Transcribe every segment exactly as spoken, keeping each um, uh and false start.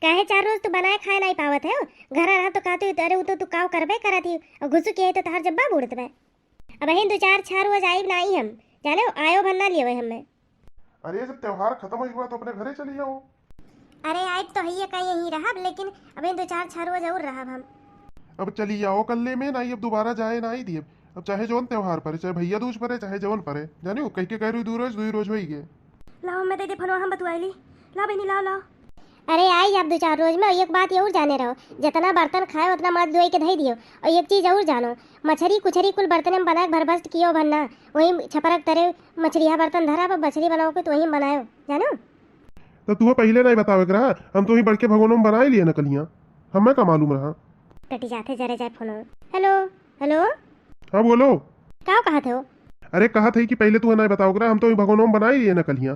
काहे चार रोज तू बनाए खाए नाहीं पावत है? घर रहा तो कहती, "अरे, उ तो तू काव करबे करत ही, और घुसु के है तो तहार जब्बा बूड़त बे।" अब हिन दो चार छह रोज आइब नाहीं हम, जाने हो, आयो भर ना लियो हमें। अरे, जब त्योहार खत्म होई हुआ तो अपने घरे चली जाओ। अरे, आइब तो हइये का यहीं रहब, लेकिन अब हिन दो चार छह रोज और रहब हम। अब चली जाओ कल्ले में, नाहीं अब दोबारा जाए नाहीं दियब। अब चाहे जौन त्योहार परे, चाहे भैया दूज परे, चाहे जौन परे, जानियो, कह के कह रही दू रोज, दू ही रोज होई गए। लाओ, मैं दे दे फोनवा, हम बतुआई ली। लाओ बहनी, लाओ, लाओ। अरे, आई अब दो चार रोज में। एक बात ये और जाने रहो, जितना बर्तन खाए उतना माज धोई के धई दियो। और एक चीज और जानो, मछरी कुछरी कुल बर्तन में बना के भरभस्ट कियो भर ना, वही छपरक तरे मछरिया बर्तन धरा, अब मछरी बनाओ के तो वही बनायो, जानो। तो तू पहले नहीं बतावे के रहा, हम तो वही बड़के भगोनों में बनाए लिए ना कलिया, हमें का मालूम रहा। कटी जाते जरे जाए फोनो। हेलो, हेलो। हाँ, बोलो। का कहत हो? अरे, कहत है कि पहले तू नहीं बताओ करा, हम तो वही भगोनों में बनाए लिए ना कलिया,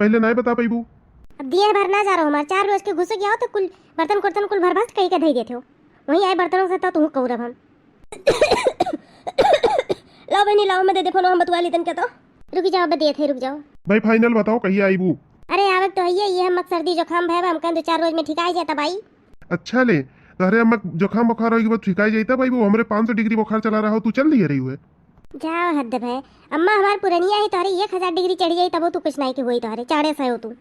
पहले नहीं बता पैबू। अब दिए भर ना जा रहो हमार, चार रोज के घुस गया हो तो कुल बर्तन कुर्तन कुल भर भर कहीं के धई देते हो, वहीं आए बर्तनों से तो तू कहू रब हम। लाओ बहनी, लाओ, मैं दे दे फोनो, हम बतुआ ली तन के तो। रुक जाओ, अब देत है, रुक जाओ। भाई, final बताओ, कहिया आईबू? अरे, आवक तो हइये, ये हम सर्दी जुकाम भय बा, हम कहन दो चार रोज में ठिकाई जाता भाई। अच्छा ले, तो अरे अम्मा, जुकाम बुखार होई के बाद ठिकाई जाता भाई, वो हमरे पाँच सौ डिग्री बुखार चला रहा हो, तू चल दिए रही हुए। जाओ हद भय, अम्मा हमार पुरनिया है, तोहरे एक हजार डिग्री चढ़ जाई तबो तू कुछ नहीं के होई, तोहरे चाड़े से हो तू।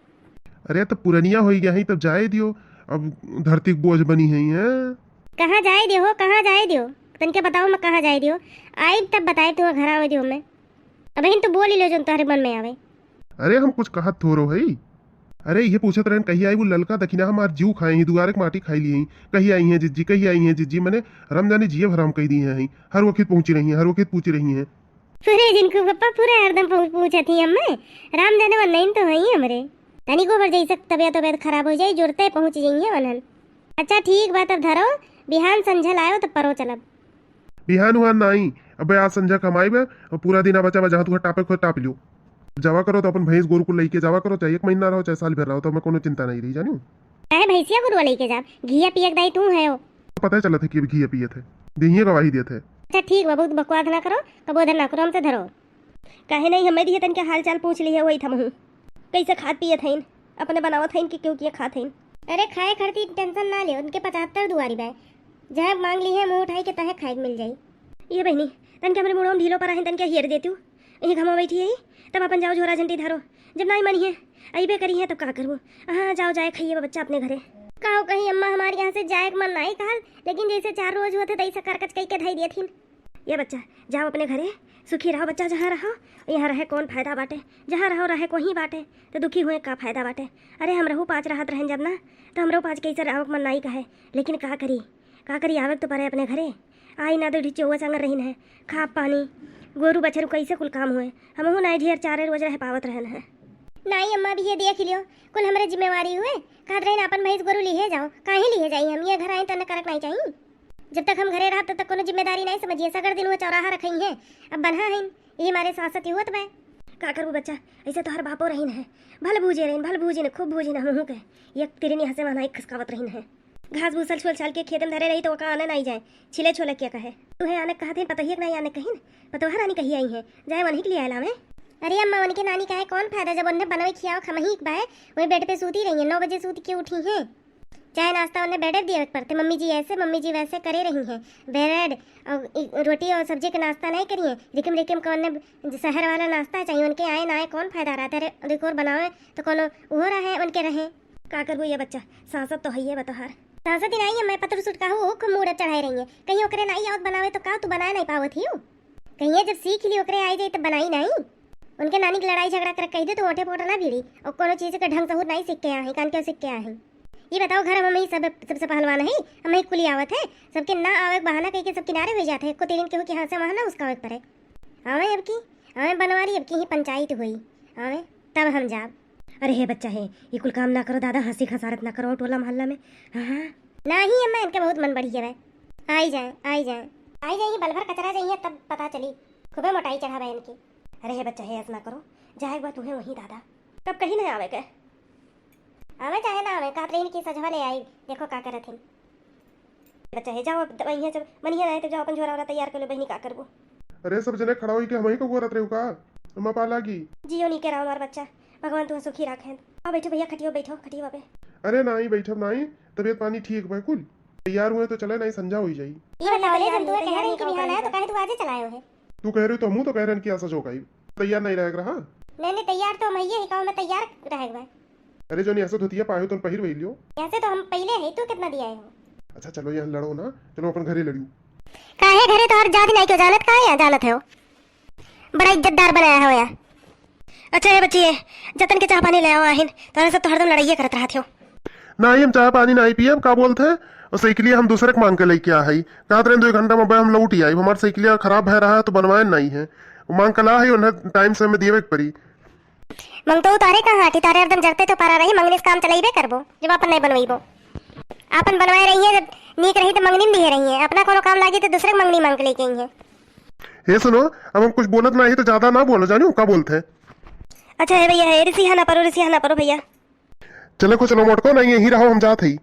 अरे, तो पुरनिया होई गया है, तब जाए दियो, अब धरती के बोझ बनी है, हैं? कहाँ जाए दियो हो, कहाँ जाए दियो? तनके बताओ, मैं कहाँ जाए दियो? आइब तब बताए तू, घर आवे दियो मैं। अब हिन तो बोल ही लो जो तोहरे मन में आवे। अरे, हम कुछ कहत थोरो है। अरे, ये पूछत रहन, कहिया आई वो ललका दखिना हमार जीव खाए ही, दुआरे के माटी खाई ली ही। कहिया आई हैं जिज्जी, कहिया आई हैं जिज्जी, मने राम जाने जिये हराम कह दी हैं। हर वक्त पहुँची रही हैं, हर वक्त पूछी रही हैं। पूरे जिनको पप्पा पूरे हरदम पहुँच, पूछत ही हमें। राम जाने वो नहीं तो है ही हमरे। तनिको भर जैसे तबियत, तबियत खराब हो जाए, जुड़ते पहुँच जाइए वनन। अच्छा, ठीक बा, तब धरो, बिहान संझल आयो, तब परो चलब। बिहान उहान नाई, अबे आज संझा कमाई बे, और पूरा दिन बचा बा, जहाँ तू टापे को टाप लियो। जावा करो तो अपन भैंस गोरू को लेके जावा करो, चाहे एक महीना रहो, चाहे साल भर रहो, तो हमें कोनो चिंता नहीं रही, जानियो। काहे भैंसिया गोरुआ लेके जाब? घिया पियक दाई तू है हो। पता ही चलत है कि अब घिया पियत है, देहिए गवाही देत है। अच्छा, ठीक बा, बहुत बकवास ना करो, कबो उधर ना करो, हमसे धरो। काहे नहीं, हमें दिए तन के हाल चाल पूछ लिए, वही थमहू। कैसे खात पियत हईन, अपने बनावत हईन कि क्यों किए खात हईन? अरे, खाए खरती tension ना ले, उनके पचहत्तर दुआरी बा, जहाँ मांग ली है, मुँह उठाई के तहे खाए के मिल जाई। ये बहनी, तन के हमरे मुड़वा में ढीलो परा है, तन के हियर देतू। यहीं घमा बैठी है, तब अपन जाओ झोरा झंटी धरो। जब नाई मनी है, अइबे करी है, तब का करबो? हाँ, जाओ, जाए खाइए बच्चा अपने घरे। काहो कहीं अम्मा, हमारे यहाँ से जाए के मन नाई कहल, लेकिन जैसे चार रोज हुआ थे, तैसे करकच कई के धई दिए थीन। ये बच्चा, जाओ अपने घरे, सुखी रहो बच्चा, जहाँ रहो। यहाँ रहे कौन फायदा बाटे? जहाँ रहो रहे को ही बाटे, तो दुखी हुए का फायदा बाटे? अरे, हमरहू पाँच रहत रहन जब ना, तो हमरहू पाँच कैसे रहो मन नाई कहे, लेकिन का करी, का करी, आवे के तो परे अपने घरे। आई ना तो ढिचौआ संग रहिन है, खा पानी, गोरू बछरू कैसे कुल काम हुए, हमहू नाई ढेर चारे रोज रह पावत रहन है। नाई अम्मा, भी ये देख लियो, कुल हमरे जिम्मेवारी हुए, कहत रहिन अपन भैंस गोरू लिहे जाओ, काहे लिहे जाई हम, ये घर आए तो न करक नाई चाहिए। जब तक हम घरे रहब, तब तक कोनो जिम्मेदारी नहीं समझिए। सगर दिन वो चौराहा रखई है, अब बन्हा हईन, यही मारे सासत ही होत बा। का करबू बच्चा, ऐसे तोहर बापो रहीन है, भल बूझे रहीन, भल बूझिन, खूब बूझिन हमहू के। एक तिरनी हंसे महनाई खसकावत रहीन है। घास भूसा छोल छाल के खेत में धरे रही तो ओका आने नहीं जाए, छिले छोले क्या कहे। तू है आने कहत ही, पतोहिए के नहीं आने कहीन, पतोहर रानी कही आई है, जाए वन्ही के लिए आयला में। अरे अम्मा, उनके नानी का है कौन फायदा, जब उन्हें बनवे खियाओ खमही एक बाय, वही बेड पे सूती रही है, नौ बजे सूत के उठी हैं। चाय नाश्ता उन्हें बेडे दिए पड़ते, मम्मी जी ऐसे, मम्मी जी वैसे करे रही हैं। ब्रेड और इ-, रोटी और सब्जी के नाश्ता नहीं करिए, रिकिम रिकिम का उन्हें शहर वाला नाश्ता चाहिए, उनके आए ना आए कौन फायदा रहता है? देखो और बनावे तो कोनो उहो रहे, उनके रहे। का करबो ये बच्चा, सांसत तो है ये बतोहार। सांसत ही नहीं है, मैं पतुर सुट का हूँ, खूब मूड चढ़ाए रही है, कहीं ओकरे नहीं आवत बनावे तो का तू बनाए नहीं पावत ही? कहिए जब सीख ली ओकरे आई जाई तब बनाई नहीं। उनके नानी के लड़ाई झगड़ा कर कह दे तो ओठे पोटा ना भिड़ी और कोनो चीज के ढंग सहूर नहीं सीख के आए, कान के सीख के आए। ये बताओ घर में ही सब, सबसे पहलवान है, हम ही कुली आवत है, सबके ना आवे के बहाना कह के सब किनारे हो जाते हैं, को तीन केहू के हाथ से वहाँ ना उसका आवे के पड़े। आवे अब की, आवे बनवारी अब की ही पंचायत हुई, आवे तब हम जाब। अरे हे बच्चा हे, ये कुल काम ना करो दादा, हंसी खसारत ना करो टोला मोहल्ला में। हाँ, हाँ। नहीं अम्मा, इनके बहुत मन बढ़िया है। आई जाए, आई जाए, आई जाए, बल भर कचरा जाइए तब पता चली। खूबे मोटाई चढ़ा बा इनकी। अरे हे बच्चा हे, ऐसा ना करो, जाए एक बार तुम्हें वहीं दादा। कब कहीं नहीं आवे के? आवे चाहे ना आवे, कहत रही कि सजवा ले आई, देखो का करत हिन। बच्चा हे, जाओ अब दवाई है, जब मनिया नहीं तो जाओ अपन झोरा वाला तैयार कर लो बहनी, का करबो। अरे सब जने खड़ा होई के हम ही को गोरत रहे का? अम्मा पा लागी। जियो नी के रहो हमार बच्चा, भगवान तुम्हें सुखी रखें। आओ बैठो भैया, खटियो बैठो, खटियो पे। अरे नाहीं, बैठब नाहीं, तबियत पानी ठीक बा कुल। तैयार हुए तो चले, नाहीं संझा होइ जाई। ये बताओ ले, जब तू कह रही कि बिहान आए तो काहे तू आजे चलायो है? तू कह रही तो हमहू तो कह रहे कि असो झोंकाई। तैयार नाहीं रहे के रहा। नहीं, नहीं, तैयार तो हम ये ही कहूँ, मैं तैयार रहे के बा। अरे जो नहीं ऐसा धोतिया पायो तो पहिर वही लियो। ऐसे तो हम पहले है, तू कितना दिया है हो? अच्छा चलो यहाँ लड़ो ना, चलो अपन घरे लड़ियो। काहे घरे तो हर जादी नाहीं क्यों जानत, काहे यहाँ जानत है हो? बड़ा इज्जतदार बनाया हो यहाँ। अच्छा ए बच्ची, जतन के चाह पानी ले आओ आहिन, तोहरे सब तो हरदम लड़ाइये करत रहत हो। नाहीं, हम चाह पानी नाहीं पियब, का बोलत है? और साइकिलिया हम दूसरे के मांग के लेके आ है, कहत रहे दो घंटा में हम लौट ही आइब, हमार साइकिलिया खराब भय रहा है तो बनवाए नाहीं है, वो मांग के ला है, उन्हें टाइम से हमें दिएवे के पड़ी। मंगतऊ तारे कहाँ आटी, तारे हरदम जरते तो पारा रही, मंगनी से काम चलाइबे करबो, जब आपन नाहीं बनवाइबो। आपन बनवाए रही है, जब नीक रही तो मंगनी में दिहे रही है, अपना कोनो काम लागी तो दूसरे के मंगनी मांग के लेके आई है। हे सुनो, अब हम कुछ बोलत नाहीं तो ज्यादा ना बोलो, जानियो का बोलत है। अच्छा है भैया, है रिसिया ना परो, रिसिया ना परो भैया। चले को चलो मोटको, नाहीं यहीं रहो, हम जात हई।